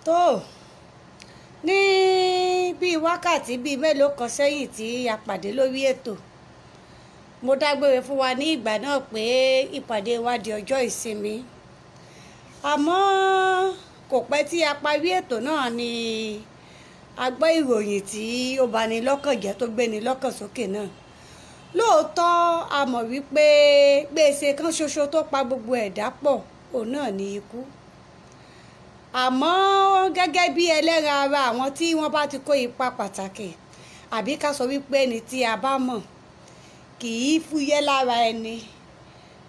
Tó ní bíi wákàtí bíi mélòó kan sẹ́yìn tí a pàdé lórí ètò, mo dágbére fún wa ní ìgbà náà pé ìpàdé wa di ọjọ́ ìsinmi. Àmọ́ kò pẹ́ tí a parí ètò náà ni a gbọ́ ìròyìn tí ó bani lọ́kàn jẹ́ tó gbéni lọ́kàn sókè náà. Lóòótọ́ a mọ̀ wípé gbèsè kan ṣoṣo tó pa gbogbo ẹ̀dá pọ̀ òun náà ni ikú. Àmọ́ gẹ́gẹ́ bí ẹlẹ́ran ara àwọn tí wọ́n bá ti kó ipa pàtàkì àbí ká sọ wípé ẹni tí a bá mọ̀ kì í fúyẹ́ lára ẹni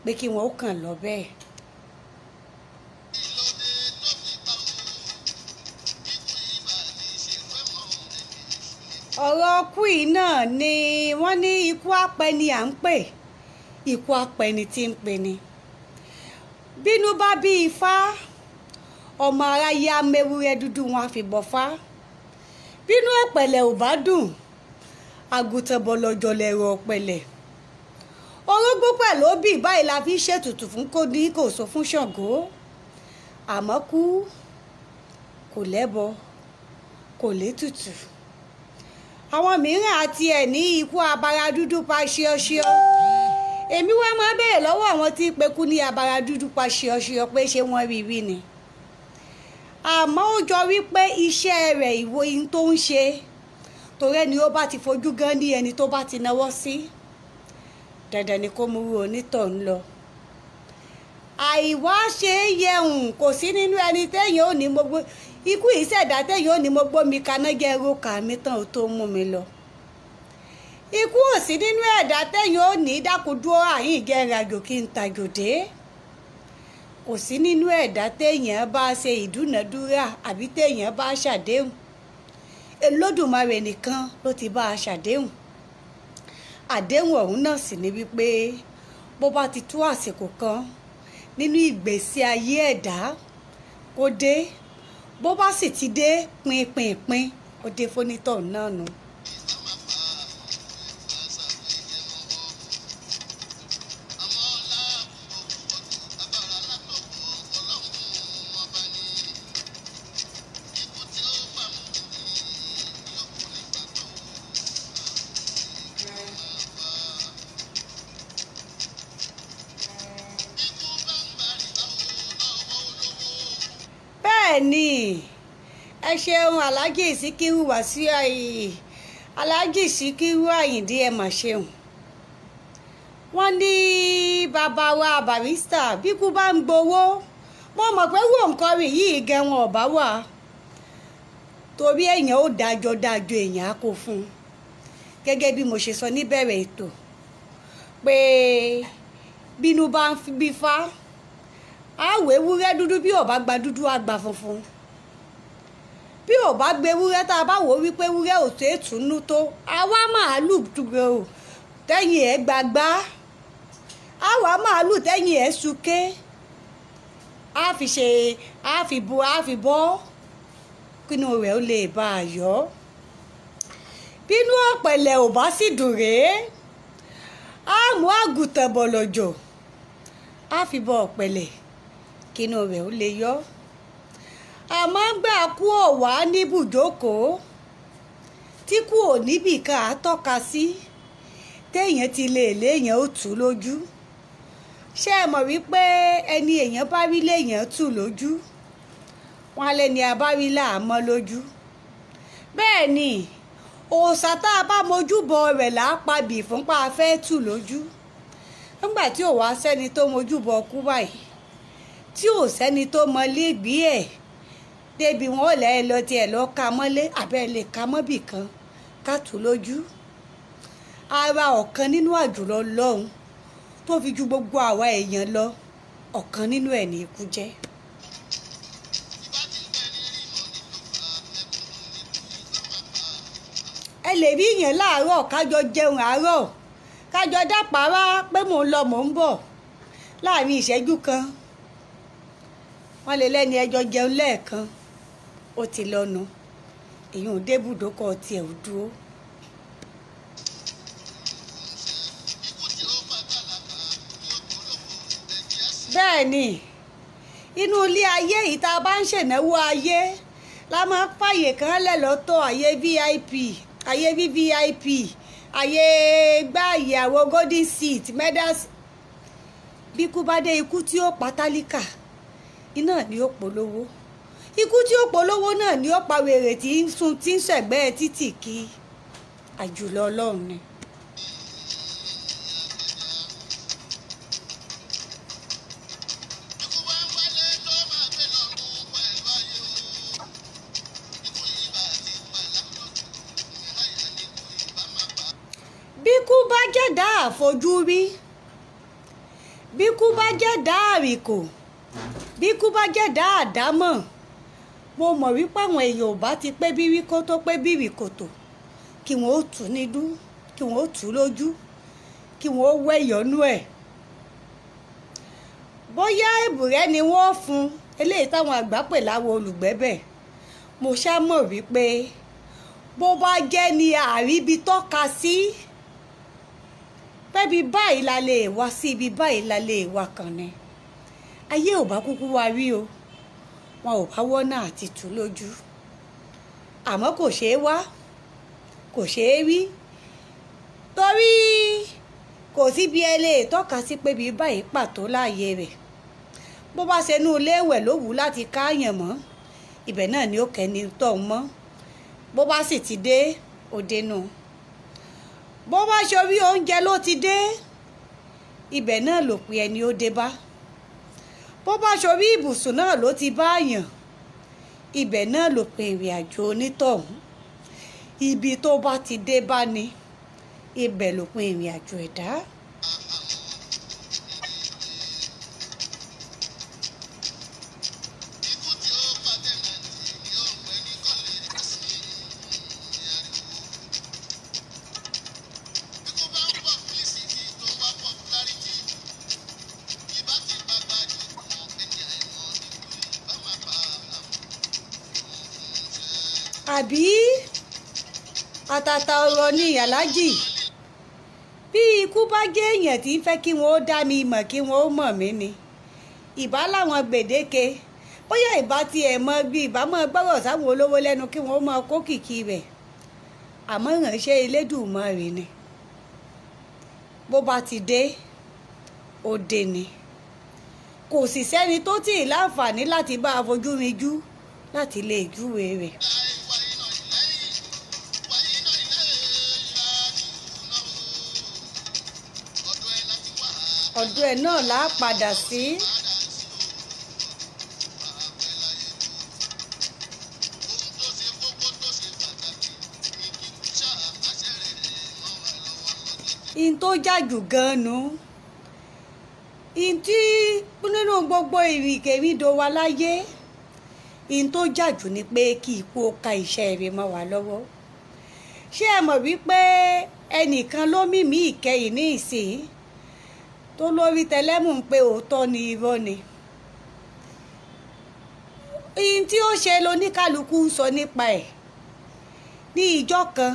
pé kí wọ́n ó kàn lọ bẹ́ẹ̀. Ọ̀rọ̀ ikú yìí náà ni wọ́n ní ikú apẹni à ń pè, ikú apẹni tí ń pe ni. Bínú bá bí ifá, ọmọ aráyé á mewúrẹ́ dúdú wọn á fi bọ̀fá. Bínú ọ̀pẹ̀lẹ̀ ò bá dùn, àgùntàn bọ̀lọ̀jọ̀ lẹ̀rọ ọ̀pẹ̀lẹ̀. Orógbó pẹ̀lú obì báyìí la fi ń ṣètùtù fún kò ní kò sọ fún Ṣàngó. Àmọ́ kú kò lẹ́bọ, kò létùtù. Àwọn mìíràn àti ẹ̀ ní ikú abara dúdú pa ṣíọṣíọ. Èmi wá máa bẹ̀rẹ̀ lọ́wọ́ àwọn tí pekú ní abara dúdú pa ṣíọṣíọ pé ṣé wọ́n rí rí ni. Àmọ́ ó jọ wípé iṣẹ́ rẹ̀ ìwo ihun tó ń ṣe, torí ẹni ó bá ti fojú gan ní ẹni tó bá ti náwó sí, dandan ni kó mú onítọ̀hún lọ. Àìwá ṣe é yẹun kò sí nínú ẹni téèyàn ò ní gbogbo ikú ìṣẹ̀dá téèyàn ò ní mo gbómi kaná jẹ́ roka mi tán ó tó mú mi lọ. Ikú ò sí nínú ẹ̀dá téèyàn ò ní dákúdúró àyìn jẹ́ ìrìnàjò kí n tàjò dé. Kò sí nínú ẹ̀dá téèyàn bá ṣe ìdúnàdúrà àbí téèyàn bá ṣàdéhùn. Olódùmarè nìkan ló ti bá a ṣàdéhùn. Àdéhùn ọ̀hún náà sì ni wípé bó bá ti tó àsìkò kan nínú ìgbésí ayé ẹ̀dá kó dé, bó bá sì ti dé pínpínpín ó dé fónítọ̀ náà nù. Bẹ́ẹ̀ ni, ẹ ṣeun Alhaji Sikiru Wasiu Alhaji Sikiru Ayinde, ẹ mà ṣeun. Wọ́n ní bàbá wa Barrister bí kú bá ń gbowó, mo mọ̀ pé wò ń kọrin yìí gan wọn ọ̀bá wà, torí èèyàn ó dájọ́ dájọ́ èèyàn á kó fún un. Gẹ́gẹ́ bí mo ṣe sọ níbẹ̀rẹ̀ ètò pé bínú bá ń bí fá, àwọ̀ ewúrẹ́ dúdú bí ò bá gba dúdú á gba funfun. Bí ò bá gbé ewúrẹ́ tá a bá wò ó wípé ewúrẹ́ ò tó ètùnú tó, àwa màálù dúró tẹ́yìn ẹ̀ gbagbá, àwa màálù tẹ́yìn ẹ̀ súnké, á fi ṣe, á fi bu, á fi bọ́, kínú rẹ̀ ó lè bá a yọ. Bínú ọ̀pẹ̀lẹ̀ ò bá sì dùn rèé, á mú àgùntàn bọ̀lọ̀jọ̀, á fi bọ ọ̀pẹ̀lẹ̀ kínú rẹ̀ ó lè yọ. Àmọ́ gbà kú ò wá níbùjókòó tí kú ò níbì kan á tọ́ka sí, téèyàn ti lè léèyàn ó tù lójú. Ṣé ẹ mọ̀ wípé ẹni èèyàn bá rí léèyàn tù lójú, wọn á lẹ́ni a bá rí láàmọ́ lójú. Bẹ́ẹ̀ ni òòṣà tá a bá mojúbọ rẹ̀ là á pabì fún pa fẹ́ tù lójú. Nígbà tí ò wá sẹ́ni tó mojúbọ kú báyìí, tí ò sẹ́ni tó mọ léègbé ẹ̀ débi wọn ò lẹ́ lọ tiẹ̀ lọ ka mọ́lé àbẹ́ lè ka mọ́bì kan ká tù lójú. Ara ọ̀kan nínú àjùlọ lọ́hùn tó fi ju gbogbo àwa èèyàn lọ, ọ̀kan nínú ẹ̀ ní ikú jẹ́. Ẹ lè rí yẹn láàárọ̀ kájọ jẹun àárọ̀, kájọ dápàárá pé mò ń lọ mò ń bọ̀ láàrin ìṣẹ́jú kan. Wọ́n lè lẹ́ni ẹjọ́ jẹun lẹ́ẹ̀kan, ó ti lọ́nu, èyí ò débùdókọ̀ tiẹ̀ ò dúró. Bẹ́ẹ̀ ni inú ilé ayé yìí tá a bá ń ṣènáwó ayé, La máa ń fàyè kan lẹ̀ lọ́tọ̀, àyè VIP, àyè VVIP, àyè gbáàyè àwọn golden seat medals. Bí ikú bá dé, ikú tí ó pa tálíkà iná ni ó polówó, ikú tí ó polówó náà ni ó pa wèrè tí ń sun tí ń ṣẹ̀gbẹ́ títì kí. Àjùlọ Ọlọ́run ni. Bíkú bá jẹ̀dá àfojúrí, bíkú bá jẹ̀dá àrìkò, bíkú bá jẹ̀dá àdámọ̀, mo mọ̀ wípé àwọn èèyàn ò bá ti pé bírí kó tó pé bírí kòtò, kí wọ́n ó tù nídú, kí wọ́n ó tù lójú, kí wọ́n ó wẹ̀ ìyọ́nú ẹ̀. Bóyá èbùrẹ́ ni wọ́n fún eléyìí táwọn àgbà pè láwọn olùgbẹ́bẹ̀, mo ṣá mọ̀ wípé bó bá jẹ́ ni àríbi tọ́ka sí pẹ́bi báyìí la lè wá sí, ibi báyìí la lè wá kàn ni, ayé ò bá kúkú wá rí o, wọn ò bá wọ́nà àti tù lójú. Àmọ́ kò ṣeé wá, kò ṣeé rí, torí kò síbi ẹ lè tọ́ka sí pé ibi báyìí pàtó láàyè rẹ̀. Bó bá ṣe inú ilé ìwẹ̀ ló wù láti káàyàn mọ́, ibẹ̀ náà ni ó kẹ́ni tọ̀ mọ́. Bó bá sì ti dé, òde nù. Bó bá ṣorí oúnjẹ ló ti dé, ibẹ̀ náà ló pe ẹni ó dé bá. Bó bá ṣorí ibùsùn náà ló ti bá yàn, ibẹ̀ náà ló pe ìrìn àjò onítọ̀hún. Ibi tó bá ti dé bá ni, ibẹ̀ ló pe ìrìn àjò ẹ̀dá. Àbí àtàtà ọ̀rọ̀ ni aláàjì. Bí ikú bá jẹ́ èèyàn tí ń fẹ́ kí wọ́n ó dá mi mọ̀, kí wọ́n ó mọ̀ mí ni, ìbá láwọn gbèdéke, bóyá ìbá tiẹ̀ mọ bí ìbá mọ gbọ́rọ̀ sáwọn olówó lẹ́nu kí wọ́n ó mọ kó kìkì rẹ̀. Àmọ́ ìránṣẹ́ Elédùmarè ni, bó bá ti dé, ó dé ni. Kò sì sẹ́ni tó tì í láǹfààní láti bá a fojú rinjú láti lè júwe rẹ̀. Ọ̀dọ̀ ẹ̀ náà là á padà sí. In tó jàjù gan-an nu, in tí nínú gbogbo ìrìnkèrindò wa láyé, in tó jàjù ni pé kí ikú ó ka iṣẹ́ rere mọ́ wa lọ́wọ́. Ṣé ẹ mọ̀ wípé ẹnìkan ló mímí ìkẹyìn ní ìsìn tó lórí tẹlẹ́mù ń pé òótọ́ ni irọ́ ni? Ihun tí ó ṣe loníkálukú ń sọ nípa ẹ̀. Ní ìjọ kan,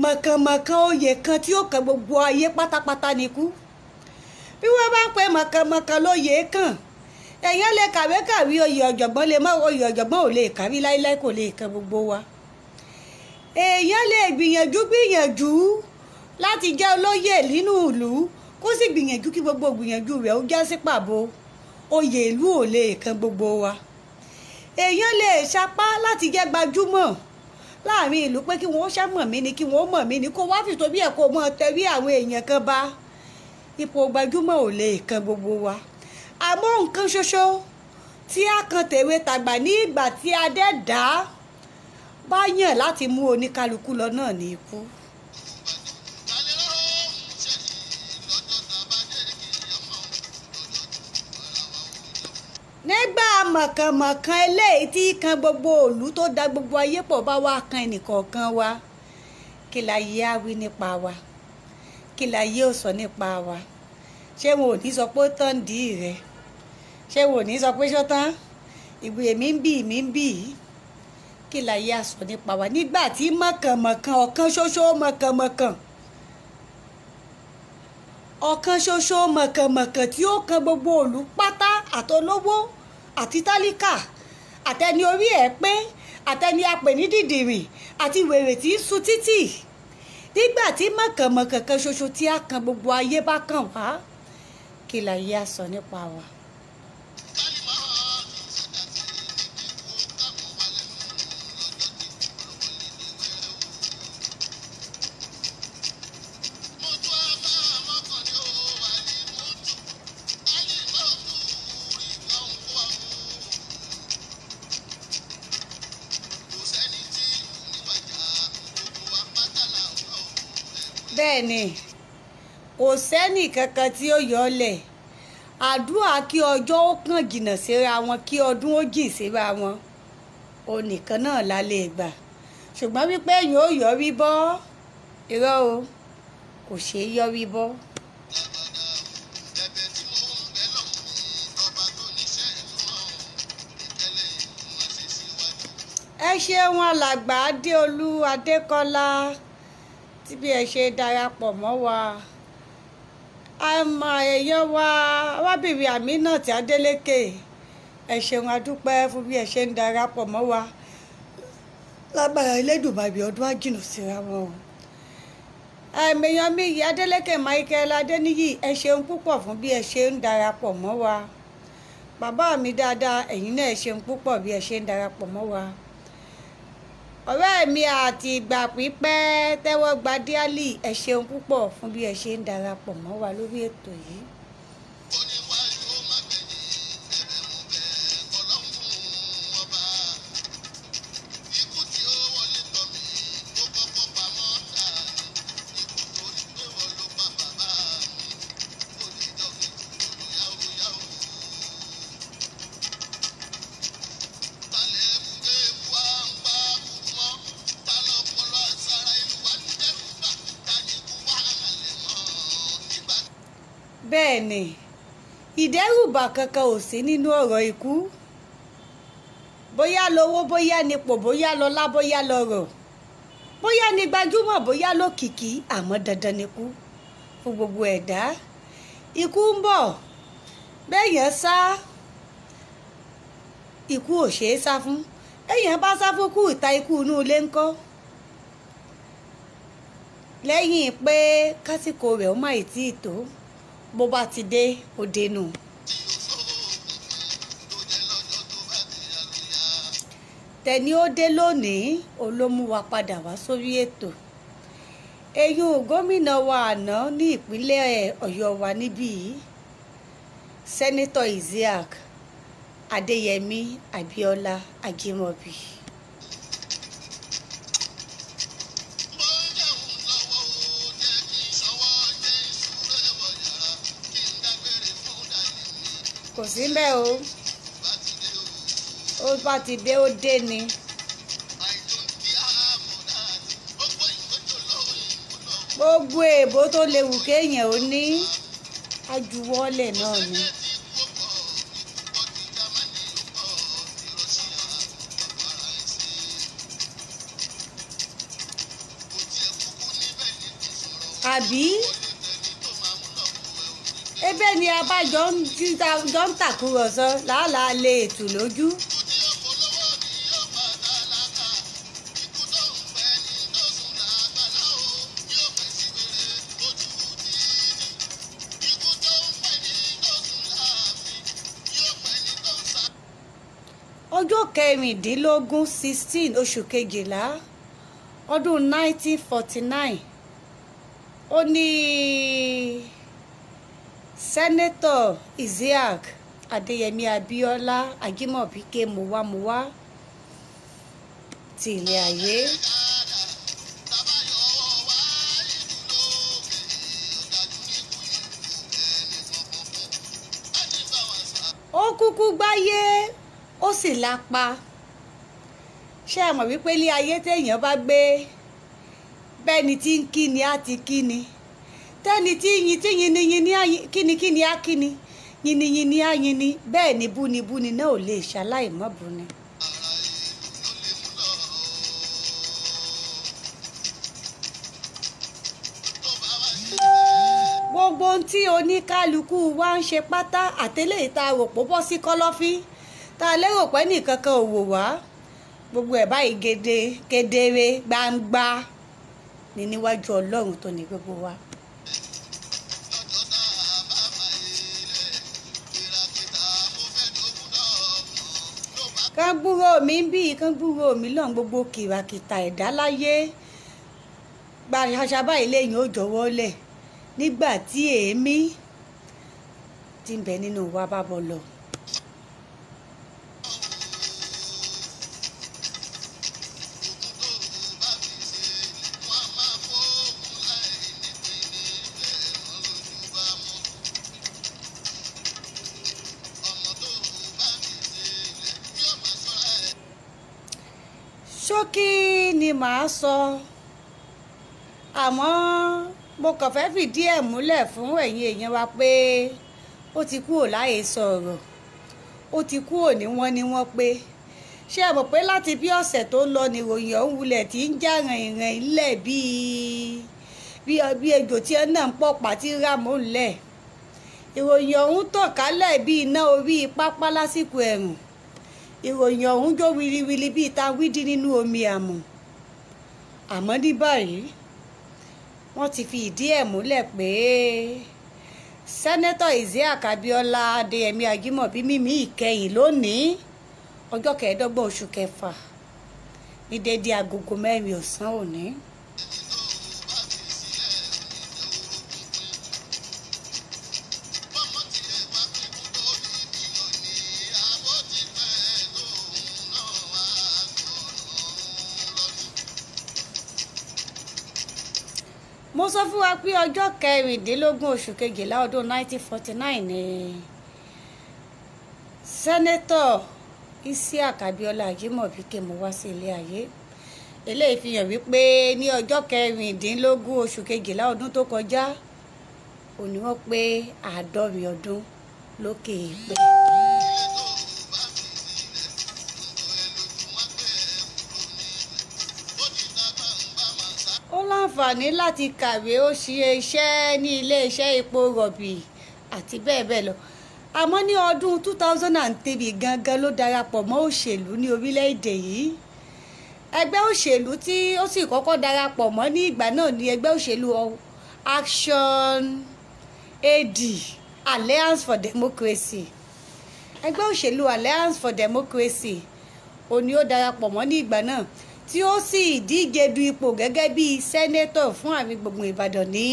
mọ̀kànmọ̀kàn oyè kan tí ó kan gbogbo ayé pátápátá ni kú. Bí wọ́n bá ń pe mọ̀kànmọ̀kàn lóye kàn, èèyàn lè kàwé kàwé, oyè ọ̀jọ̀gbọ́n lè mọ́, oyè ọ̀jọ̀gbọ́n ò lè kàwé láíláí, kò lè kan gbogbo wa. Èèyàn lè gbìyànjú gbìyànjú láti jẹ́ olóyè nínú ìlú, kó sì gbìyànjú kí gbogbo gbìyànjú rẹ̀ ó já sí pàbó, oyè ìlú ò lè kan gbogbo wa. Èèyàn lè sapá láti jẹ́ gbajúmọ̀ láàrin ìlú pé kí wọ́n ṣàmọ̀ mí ni, kí wọ́n mọ̀ mí ni, kó wá fi tóbi ẹ̀ kó mọ̀ tẹ̀wé àwọn èèyàn kan bá. Ipò gbajúmọ̀ ò lè kan gbogbo wa. Àmọ́ nǹkan ṣoṣo tí a kan tèwe tàgbà ní ìgbà tí adẹ́dá bá yàn láti mú oníkálukú lọ náà ní ikú. Nígbà mọ̀kànmọ̀kàn eléyìí tí kan gbogbo òlú tó da gbogbo ayé pọ̀ bá wá kan ẹnìkọ̀ọ̀kan wa, kí la yé á wí nípa wa? Kí la yé ò sọ nípa wa? Ṣé wọn ò ní sọ pé ó tán dì í rẹ? Ṣé wọn ò ní sọ pé ṣó tán? Ìwé mi ń bì mí ń bì í. Kí la yé á sọ nípa wa nígbà tí mọ̀kànmọ̀kàn ọ̀kan ṣoṣo mọ̀kànmọ̀kàn ọ̀kan ṣoṣo mọ̀kànmọ̀kàn tí ó kan gbogbo òlú pátá, àtolówó àti tálíkà, àtẹni orí ẹ̀ pé, àtẹni apè ní dìdìrìn àti wèrè tí ń sun títì. Nígbà tí mọ̀kànmọ̀kàn kan ṣoṣo tí a kan gbogbo ayé bá kàn wá, kí láyé á sọ nípa wa? Bẹ́ẹ̀ ni, kò sẹ́nì kankan tí ó yọ ọ́ lẹ̀. Àdúrà kí ọjọ́ ó kàn jìnnà síra wọn, kí ọdún ó jìn síra wọn, onìkan náà la lè gbà. Ṣùgbọ́n wípé èèyàn ó yọrí bọ́, irọ́ o, kò ṣeé yọrí bọ́. Ẹ ṣeun alàgbà Adéolú Adékọ́lá tí bí ẹ ṣe darapọ̀ mọ́ wa. Àmọ́ èèyàn wa arábìnrin Aminat Adélékè, ẹ ṣeun adúpẹ́ fún bí ẹ ṣe ń darapọ̀ mọ́ wa. Lágbára Elédùmarè ọdún á jìnnà síra wọn o. Àmìyàn mi yìí Adélékè Michael Adéníyì, ẹ ṣeun púpọ̀ fún bí ẹ ṣe ń darapọ̀ mọ́ wa. Bàbá mi dáadáa, ẹ̀yin náà ẹ ṣeun púpọ̀ bí ẹ ṣe ń darapọ̀ mọ́ wa. Ọ̀rẹ́ mi àti ìgbà pípẹ́ tẹ́wọ́ gba díálì, ẹ ṣeun púpọ̀ fún bí ẹ ṣe ń darapọ̀ mọ́ wa lórí ètò yìí. Bẹ́ẹ̀ ni, ìdẹ́rùbà kankan ò sí nínú ọ̀rọ̀ ikú. Bóyá lówó, bóyá nípò, bóyá lọ́lá, bóyá lọ́rọ̀, bóyá ní gbajúmọ̀, bóyá lókìkí, àmọ́ dandan ni kú fún gbogbo ẹ̀dá. Ikú ń bọ̀, bẹ́ẹ̀yàn sá, ikú ò ṣeé sá fún. Èèyàn bá sá fún kú ìta, ikú inú ilé ńkọ́? Lẹ́yìn pé kásìkò rẹ̀ ó má ì tí ì tó, bó bá ti dé, ó dénú. Tẹni ó dé lónìí olómú wa padà wá sórí ètò. Eyín gómìnà wa àná ní ìpínlẹ̀ Ọ̀yọ́ wa níbí yìí, Sẹ́nẹ́tọ̀ Isiaq Adéyẹmí Abíọ́lá Ajímọ̀bí. Kò sí mbẹ́ o, ó bá ti dé ó dé ni. Gbogbo èèbó tó léwu kéèyàn ó ní ajuwọ́lẹ̀ náà ni. Àbí ebe ni abájọ ń tàkúrọ̀sọ làálàá lè tù lójú. Ọjọ́ kẹrìndínlógún 16 oṣù kejìlá ọdún 1949 ó ní Sẹ́nẹ́tọ̀ Isiaq Adéyẹmí Abíọ́lá Ajímọ̀bí ké mowámowá ti ilé ayé. Ó kúkú gbáyé ó sì lápa. Ṣé ẹ mọ̀ wípé ilé ayé téèyàn bá gbé, bẹ́ẹ̀ni tí ń kí ni á ti kí ni, tẹ́ni tí yin tí yin ni á yin, kíni kíni á kíni, yinni yinni á yinni, bẹ́ẹ̀ ni búnibúni náà ò lè ṣaláì mọ́ búni. Gbogbo ohun tí oníkálukú wa ń ṣe pátá àtẹlẹ́ ìta rò pó bọ́ sí kọ́lọ́fín tá a lérò pé nìkankan ò wò wá, Gbogbo ẹ̀ báyìí gede kedere gbangba ní níwájú Ọlọ́run tó ní gbogbo wa. Kán gbúrò mi ń bí, kán gbúrò mi lọ́n, gbogbo kìràkìtà ẹ̀dá láyé gba ṣaṣa báyìí lẹ́yìn ó jọ̀wọ́ lẹ̀ nígbà tí èémí ti ń bẹ nínú wa bá bọ̀ lọ. Ṣókí ni màá sọ, àmọ́ mo kàn fẹ́ fìdí ẹ̀ múlẹ̀ fún ẹ̀yin èèyàn wa pé ó ti kúrò láyé sọ̀rọ̀, ó ti kúrò ní wọ́n ní wọ́n pé ṣé ẹ mọ̀ pé láti bí ọ̀sẹ̀ tó lọ ni ìròyìn ọ̀hún wulẹ̀ tí ń já rìnrìn ńlẹ̀ bíi ejò tí ẹ náà ń pọ̀ pàtí ràmú ńlẹ̀. Ìròyìn ọ̀hún tàn kálẹ̀ bíi iná orí pápá lásìkò ẹ̀rùn. Ìròyìn ọ̀hún jó wiliwili bíi ta wídí nínú omi àmù. Àmọ́ ní báyìí wọ́n ti fi ìdí ẹ̀ múlẹ̀ pé Sẹ́nẹ́tọ̀ Isiaq Abiola Adéyẹmí Ajímọ̀bí mímí ìkẹyìn lónìí ọjọ́ 25 oṣù kẹfà ní déédéé agogo 4 ọ̀sán òní. Mo sọ fún wa pé ọjọ́ 16 oṣù kejìlá ọdún 1949 ni Sẹ́nẹ́tọ̀ Isiaq Abiola Ajímọ̀bí ké mo wá sí ilé ayé. Eléyìí fi hàn wípé ní ọjọ́ 16 oṣù kejìlá ọdún tó kọjá òní wọ́n pé 70 ọdún lókè èèpẹ̀. Ó láǹfààní láti kàwé, ó ṣe iṣẹ́ ní iléeṣẹ́ epo rọ̀bì àti bẹ́ẹ̀ bẹ́ẹ̀ lọ. Àmọ́ ní ọdún 2003 gangan ló darapọ̀ mọ́ òṣèlú ní orílẹ̀-èdè yìí. Ẹgbẹ́ òṣèlú tí ó sì kọ́kọ́ darapọ̀ mọ́ ní ìgbà náà ní ẹgbẹ́ òṣèlú Action AD, Alliance for Democracy. Ẹgbẹ́ òṣèlú Alliance for Democracy òní ó darapọ̀ mọ́ ní ìgbà náà, tí ó sì díje du ipò gẹ́gẹ́ bí sẹ́nẹ́tọ̀ fún àárín gbùngbùn Ìbàdàn ní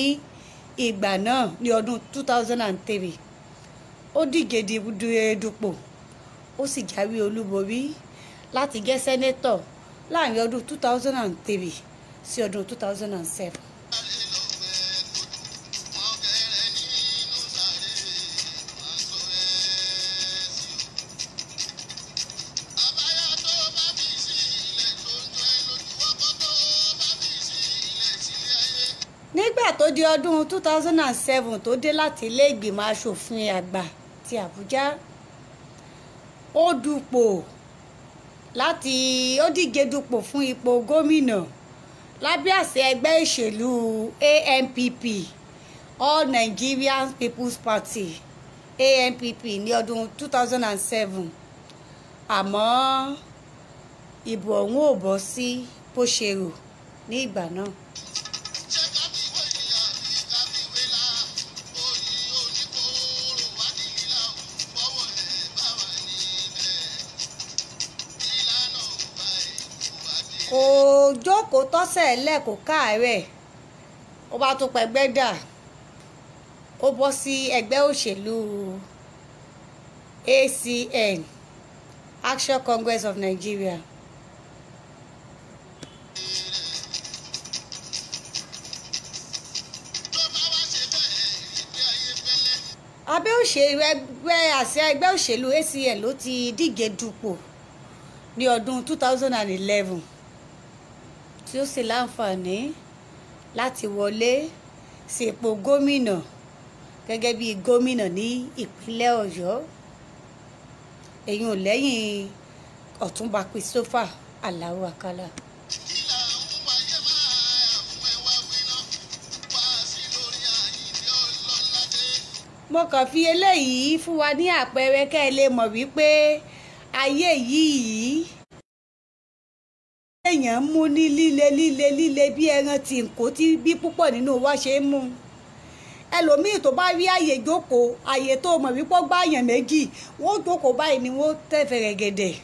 ìgbà náà ní ọdún 2003. Ó díje dupò, ó sì jáwé olúborí láti jẹ́ sẹ́nẹ́tọ̀ láàrin ọdún 2003 sí ọdún 2007. Nígbà tó di ọdún 2007 tó dé láti ilé ìgbìmọ̀ asòfin àgbà ti Àbújá, ó dupò láti ó díje dupò fún ipò gómìnà lábẹ́ àsíá ẹgbẹ́ ìṣèlú ANPP, All Nigerian People's Party, ANPP ní ọdún 2007. Àmọ́ ìbò ọ̀hún ò bọ́ sí bó ṣe rò ní ìgbà náà. Kò jókòó tọ́sẹ̀ lẹ̀ kó káàárẹ̀, ó bá tún pẹgbẹ́ dà, ó bọ́ sí ẹgbẹ́ òṣèlú ACN, Action Congress of Nigeria. Abẹ́ òṣèlú ẹgbẹ́ àsíá ẹgbẹ́ òṣèlú ACN ló ti díje dupò ní ọdún 2011, tí ó sì láǹfààní láti wọlé sí ipò gómìnà gẹ́gẹ́ bí gómìnà ní ìpínlẹ̀ Ọ̀yọ́, èyí ò lẹ́yìn Ọ̀túnba Christopher Alao Akala. Mo kàn fi eléyìí fún wa ní àpẹẹrẹ kẹ́ ẹ lè mọ̀ wípé ayé yìí Téèyàn ń mú ní líle líle líle bí ẹran tí ń kó tí bí púpọ̀ nínú wa ṣe ń mú. Ẹlòmíì tó bá rí àyè jókòó, àyè tó mọ̀ wípé ó gbá àyàn méjì, wọ́n jókòó báyìí ni wọ́n tẹ̀ fẹ̀rẹ̀gẹ̀dẹ̀.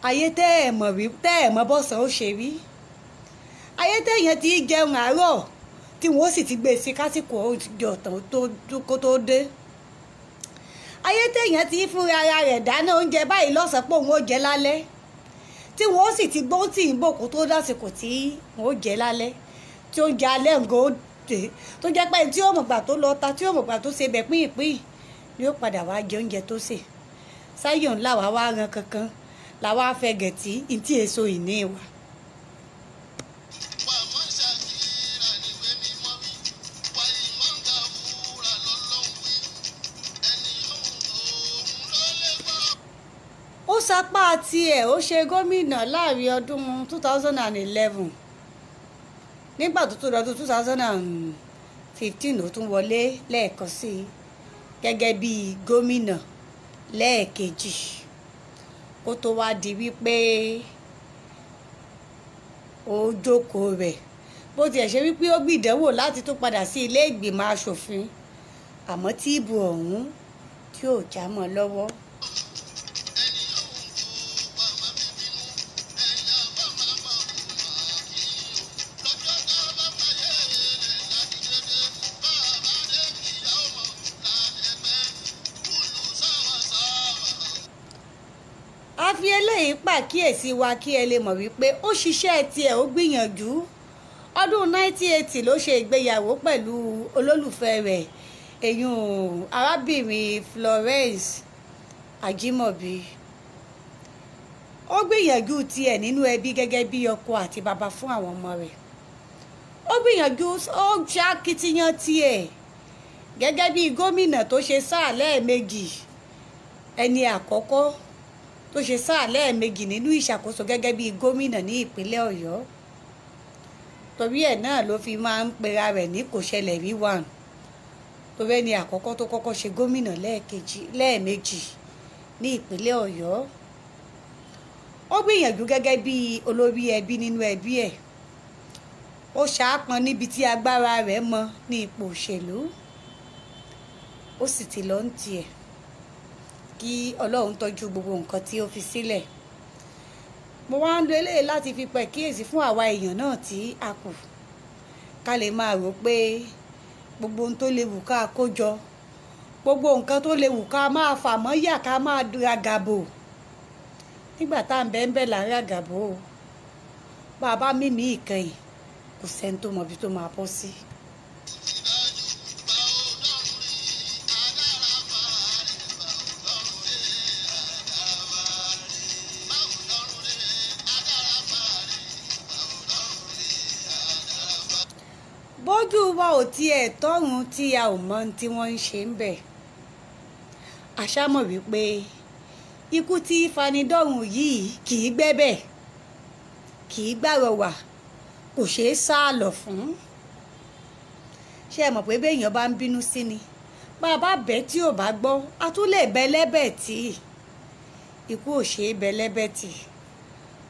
Ayé tẹ́ ẹ̀ mọ̀ wí tẹ́ ẹ̀ mọ̀ bọ́sàn ó ṣe rí. Ayé téèyàn ti jẹun àárọ̀ tí wọ́n sì ti gbé e sí kásìkò oúnjẹ ọ̀tàn kó tó dé. Ayé téèyàn ti fúnra ara rẹ̀ dáná oúnjẹ báyìí lọ́sàn-án pé òun ó jẹ lálẹ́, tí wọ́n sì ti gbóhùn tí ń bò kó tó dásìkò tí wọ́n ó jẹ lálẹ́, tí oúnjẹ alẹ́ nǹkan ó dé, tó jẹ́ pé tí ó mọ̀gbà tó lọ ta, tí ó mọ̀gbà tó ṣe bẹ̀ pín-ìpín ni ó padà wá jẹ oúnjẹ tó sè. Sáyọ̀n làwa wá ran kankan, làwa fẹ́ gẹ̀tì ntí èso ìní wa. Ó sapá tiẹ̀, ó ṣe gómìnà láàrin ọdún 2011. Nígbà tó tún lọ́dún 2015 ó tún wọlé lẹ́ẹ̀kan sí i gẹ́gẹ́ bí gómìnà lẹ́ẹ̀kejì, kó tó wá di wípé ó jókòó rẹ̀. Bó tiẹ̀ ṣe wípé ó gbìdánwò láti tún padà sí ilé ìgbìmọ̀ asòfin, àmọ́ tí ìbò ọ̀hún tí ò já mọ́ lọ́wọ́. A fi eléyìí pàkíyèsí wa kí ẹ lè mọ̀ wípé ó ṣiṣẹ́ tiẹ̀, ó gbìyànjú. Ọdún 1980 ló ṣe ìgbéyàwó pẹ̀lú olólùfẹ́ rẹ̀, èyún arábìnrin Florence Ajimobi. Ó gbìyànjú tiẹ̀ nínú ẹbí gẹ́gẹ́ bí ọkọ àti bàbá fún àwọn ọmọ rẹ̀. Ó gbìyànjú, ó ṣakitiyan tiẹ̀ gẹ́gẹ́ bí gómìnà tó ṣe sáà lẹ́ẹ̀mejì, ẹni àkọ́kọ́ tó ṣe sáà lẹ́ẹ̀mejì nínú ìṣàkóso gẹ́gẹ́ bí gómìnà ní ìpínlẹ̀ Ọ̀yọ́. Torí ẹ̀ náà ló fi máa ń pera rẹ̀ ní kò ṣẹlẹ̀ rí one. Torí ẹni àkọ́kọ́ tó kọ́kọ́ ṣe gómìnà lẹ́ẹ̀mejì ní ìpínlẹ̀ Ọ̀yọ́. Ó gbìyànjú gẹ́gẹ́ bí olórí ẹbí nínú ẹbí ẹ̀. Ó ṣaápọn níbi tí agbára rẹ̀ mọ ní ipò òṣèlú. Ó sì ti lọ ń tiẹ̀. Kí Ọlọ́run tọ́jú gbogbo nǹkan tí ó fi sílẹ̀. Mo wá ń lo eléyìí láti fi pẹ̀kíyèsí fún àwa èèyàn náà tí a kù. Ká lè máa rò pé gbogbo ohun tó lè wù ká kó jọ, gbogbo nǹkan tó lè wù ká máa fà mọ́yà ká máa ragàbò. Nígbà tá à ń bẹ́ẹ̀ bẹ́ẹ̀ là ń ragàbò o. Bá a bá mímí ìkẹyìn, kò sẹ́ni tó mọ ibi tó máa bọ́ sí. Bójú wa ò tiẹ̀ tọ́run tí a ò mọ ohun tí wọ́n ń ṣe ń bẹ̀. Àṣà mọ̀ wípé ikú tí fanidọ́run yìí kì í gbẹ́bẹ̀, kì í gbàrọwà, kò ṣeé sá lọ fún. Ṣé ẹ mọ̀ pé béèyàn bá ń bínú sí ni, bá a bá bẹ̀ tí ò bá gbọ́, a tún lè bẹ lẹ́bẹ̀ tí. Ikú ò ṣeé bẹ lẹ́bẹ̀ tí.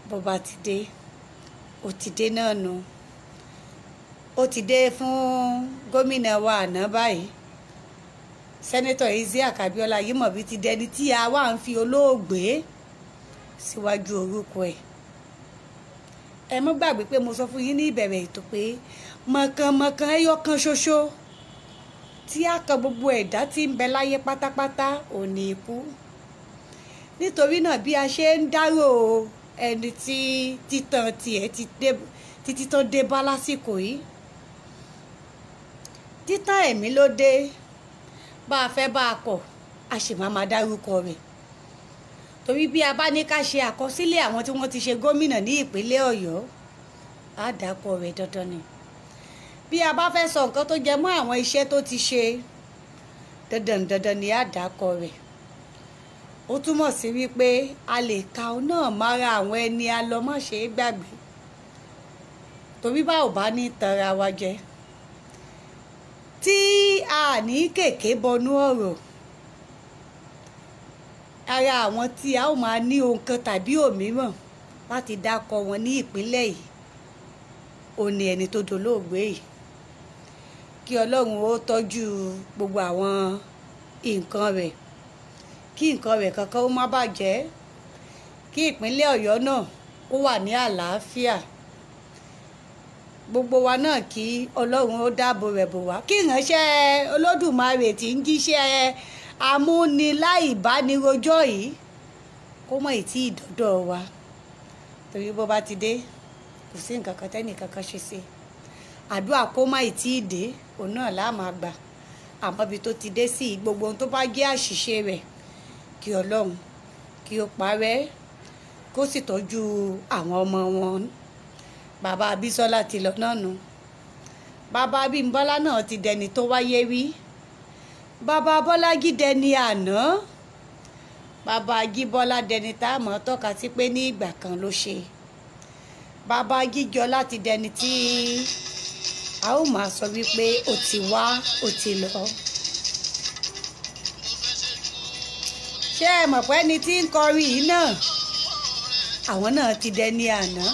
Bó bá ti dé, ó ti dé náà nu. Ó ti dé fún gómìnà wa àná báyìí. Sẹ́nẹ́tọ̀ Isiaq Abiola Ajimobi ti dẹni tí a wá ń fi olóògbé síwájú orúkọ ẹ̀. Ẹ má gbàgbé pé mo sọ fún yín ní ìbẹ̀rẹ̀ ètò pé mọ̀kànmọ̀kàn ẹyọ kan ṣoṣo tí a kan gbogbo ẹ̀dá tí ń bẹ láyé pátápátá ò ní ikú. Nítorí náà bí a ṣe ń dárò ẹni tí títàn tiẹ̀ ti dé, títí tó dé bá lásìkò yìí. Títàn ẹ̀mí ló dé, bá a fẹ́ bá a kọ̀, a sì máa máa dárúkọ rẹ̀. Torí bí a bá ní ká ṣe àkọsílẹ̀ àwọn tí wọ́n ti ṣe gómìnà ní ìpínlẹ̀ Ọ̀yọ́, á dákọ rẹ̀ dandan ni. Bí a bá fẹ́ sọ nǹkan tó jẹ mọ́ àwọn iṣẹ́ tó ti ṣe, dandan dandan ni á dákọ rẹ̀. Ó túmọ̀ sí wípé a lè ka òun náà mára àwọn ẹni a lọ má ṣe é gbàgbé. Torí bá ò bá ní tanra wa jẹ, tí a ní kèké bọnú ọ̀rọ̀, ara àwọn tí a ó máa ní ohun kan tàbí òmíràn láti dákọ wọn ní ìpínlẹ̀ yìí, ó ní ẹni tó dolóògbé yìí. Kí Ọlọ́run ó tọ́jú gbogbo àwọn nǹkan rẹ̀, kí nǹkan rẹ̀ kankan ó má bàjẹ́, kí ìpínlẹ̀ Ọ̀yọ́ náà ó wà ní àlàáfíà. Gbogbo wa náà kí Ọlọ́run ó dáàbò rẹ̀ bò wá, kí ìránṣẹ́ Olódùmarè tí ń jíṣẹ́ amúniláìbánirojọ́ yìí kó mọ̀ ìtí ìdọ́dọ̀ wa, torí bó bá ti dé kò sí nǹkan kan tẹ́nì kankan ṣe sí. Àdúrà kó má ìtí ìdè òun náà la máa gbà, àmọ́ ibi tó ti dé sí, gbogbo ohun tó bá jẹ́ àṣìṣe rẹ̀ kí Ọlọ́run kí ó parẹ́, kó sì tọ́jú àwọn ọmọ wọn. Bàbá Abísọ́lá ti lọ náà nù, bàbá Abímbọ́lá náà ti dẹni tó wáyé rí, bàbá Bọ́lájí dẹni àná, bàbá Ajíbọ́lá dẹni tá a mọ̀ tọ́ka sí pé ní ìgbà kan ló ṣe, bàbá Jíjọlá ti dẹni tí a ó máa sọ wípé ó ti wá, ó ti lọ. Ṣé ẹ mọ̀ pé ẹni tí ń kọrin yìí náà, àwọn náà ti dẹni àná.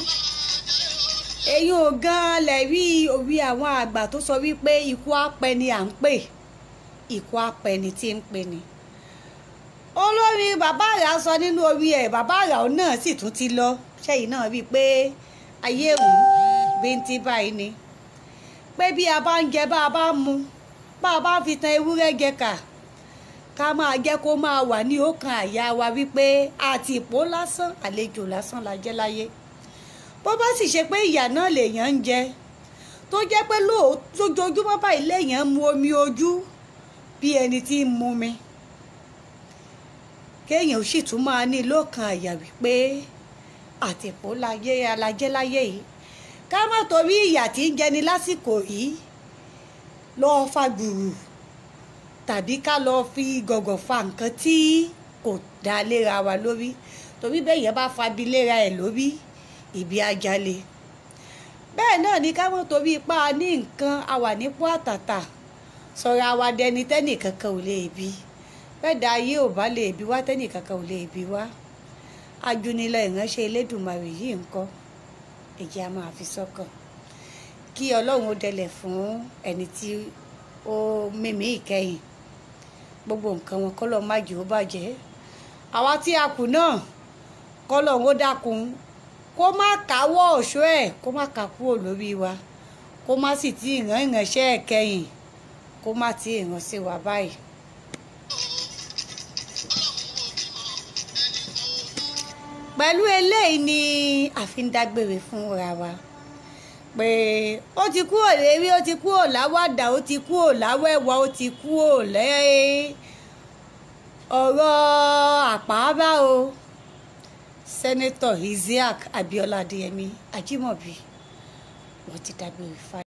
Èyí ò gan-an lẹ̀ rí òwe àwọn àgbà tó sọ wípé ikú apẹni à ń pè, ikú apẹni tí ń pè ní. Olórin bàbá àrà sọ nínú orí ẹ̀, bàbá àrà òun náà sì tún ti lọ. Ṣẹ́yìn náà rí i pé ayé òun bíntín báyìí ni, pé bí a bá ń jẹ, bá a bá ń mu, bá a bá ń fi tan ewúrẹ́ jẹ kà, ká máa jẹ́ kó máa wà ní ọkàn àyà wa wípé àtìpó lásán, àlejò lásán la jẹ́ láyé. Bó bá sì ṣe pé ìyà náà lèèyàn ń jẹ, tó jẹ́ pé lójoojúmọ́ báyìí lèèyàn ń mu omi ojú bí ẹni tí ń mu mi, kéèyàn ó sì tún máa ní lọ́kàn àyà wípé àtìpó láyé alajẹ́ láyé yìí. Ká má torí ìyà tí ń jẹni lásìkò yìí lọ́ọ́ fa gbùrù, tàbí ká lọ́ọ́ fi gọ̀gọ̀ fa nǹkan tí kò dá léra wa lórí, torí bẹ́ẹ̀ yẹn bá fabi léra ẹ̀ lórí, ìbí ajalè. Bẹ́ẹ̀ náà ni ká mọ̀ torí ipá ní nǹkan a wà nípò àtàtà sọ̀rọ̀ àwa dẹni tẹ́nì kankan ò lè bí. Bẹ́ẹ̀ dá ayé ò bá lè bí wá, tẹ́nì kankan ò lè bí wá. Ajúnilẹ̀ ìránṣẹ́ Elédùmarè yìí ń kọ́, èyí a máa fi sọ́kàn. Kí Ọlọ́run ó dẹlẹ̀ fún ẹni tí ó mímí ìkẹyìn, gbogbo nǹkan wọn kọ́lọ́ má jẹ́ ó bàjẹ́. Àwa tí a kù náà kọ́lọ́run ó dákun kó má káwọ́ ọ̀ṣọ́ ẹ̀, kó má kà kúrò lórí wa, kó má sì tí ìran ìránṣẹ́ ẹ̀ kẹyìn, kó má tí ìran sí wa báyìí. Pẹ̀lú eléyìí ni a fi ń dágbére fúnra wa pé ó ti kúrò lérí, ó ti kúrò láwàdà, ó ti kúrò láwẹ̀wà, ó ti kúrò lẹ́ ọ̀rọ̀ àpáàbá o. Sẹ́nẹ́tọ̀ Isiaq Abiola Adéyẹmí Ajímọ̀bí wọ́n ti dágbére fáyé.